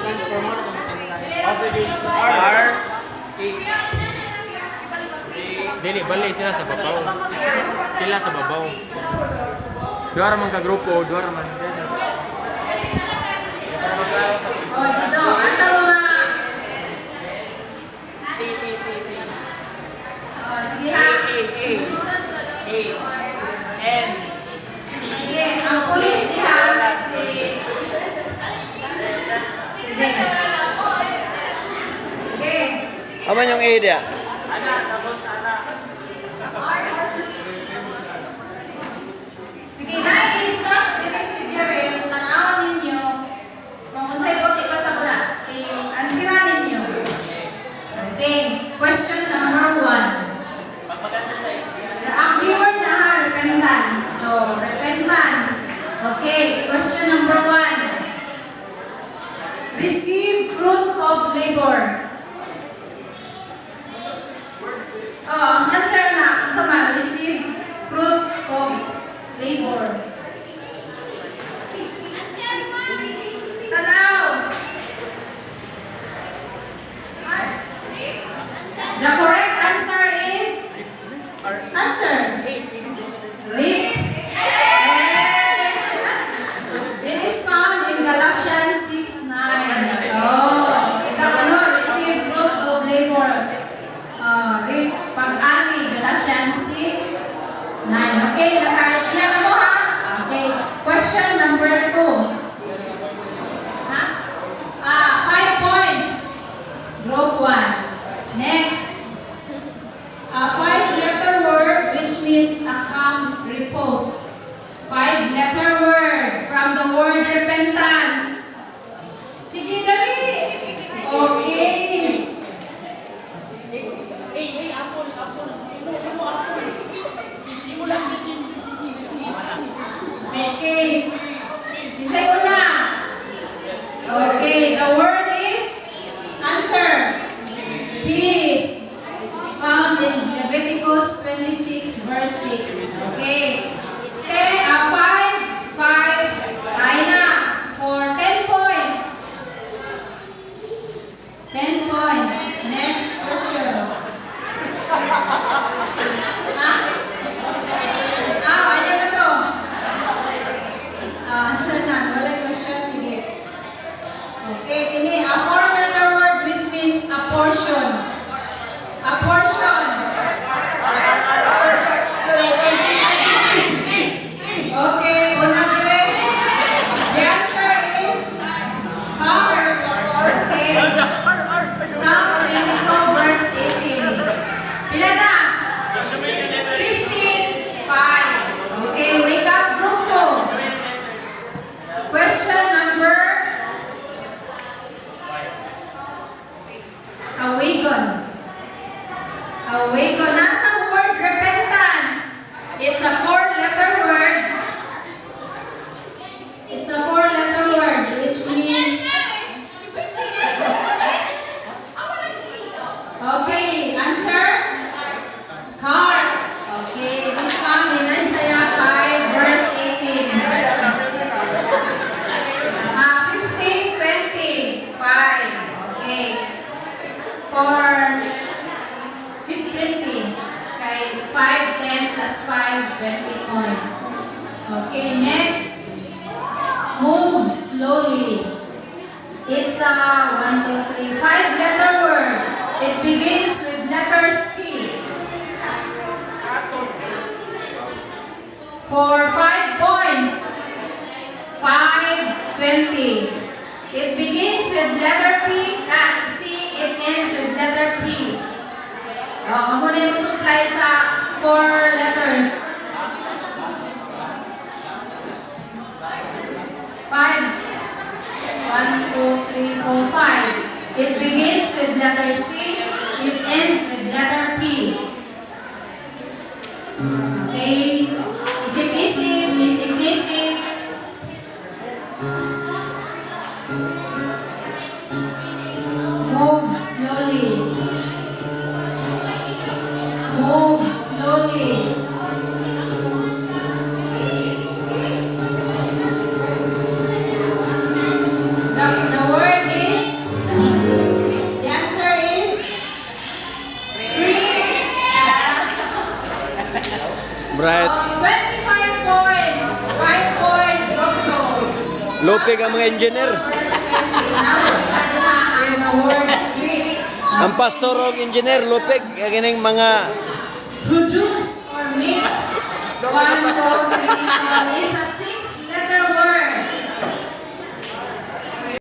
Transformer. Ah, sige. R. R A Dili, bali sila sa babaw. Sila sa babaw. Duha ra man ka grupo, duha ra man. Oh, dito. Asa mga? T T T T. Oh, sige ha. A A A N Sige, ang pulis diha si. Sige. Sige. Aman yung A dia? Ana, tapos ana. Sige, na-i-flash dito si Jerel, tanawan ninyo kung unsay buot ipasabla, i-answer ninyo. Okay, question number 1. Pag mag-answer tayo. Ang keyword na ha, repentance. So, repentance. Okay, question number 1. Receive fruit of labor. Oh, ang answer na, sa man, receive fruit of labor. Tanaw! The correct answer is answer. Reap. Eh. It is found in Galatians 6:9. Oh, sa ano, receive fruit of labor. Reap pag-ani, Galatians 6:9. Okay, naka-idea na mo ha? Okay, question number 2. Ha? Ah, 5 points. Group 1. Next. A five-letter word which means a calm repose. Five-letter word from the word repentance. Sige, dali! Okay. A A apple, apple. Imo, imo apple. Imo lang. Okay. Unsay una? Okay, the word is answer. Peace. It's found in Leviticus 26 verse 6. Okay. 10, 5, 5, tayo na. For 10 points. 10 points. Next question. Ha? Ah, ayan na to. Ah, answer na. Wala question. Sige. Okay, kini a four-letter word which means a portion. A portion. Okay, una dire. The answer is huh? Okay. Psalm 22 verse 18. Pila na? 15, 5. Okay, wake up, group 2. Question number a wagon. A wagon. Nasa word repentance. It's a four-letter word. It's a four-letter word which means. Okay, answer? Cart. Okay, it is found in Isaiah 5 verse 18. Ah, 15, 20, 5. Okay. For 20. Okay, 5, 10 plus 5, 20 points. Okay, next. Move slowly. It's a 1, 2, 3, 5 letter word. It begins with letter C. For 5 points. 5, 20. It begins with letter P, ah, C, it ends with letter P. Oh, mao na yung supply sa four letters. 5. 1, 2, 3, 4, 5. It begins with letter C, it ends with letter P. Okay? Isip-isip, isip-isip. Move slowly. Move slowly. The word is Bright. Oh, 25 points. 5 points, Group 2. Lupig ang mga engineer. Verse 20. Now, kita nila ang word grip. Ang pastor og engineer lupig kining mga Produce or make. 1, 2, 3, 4. It's a six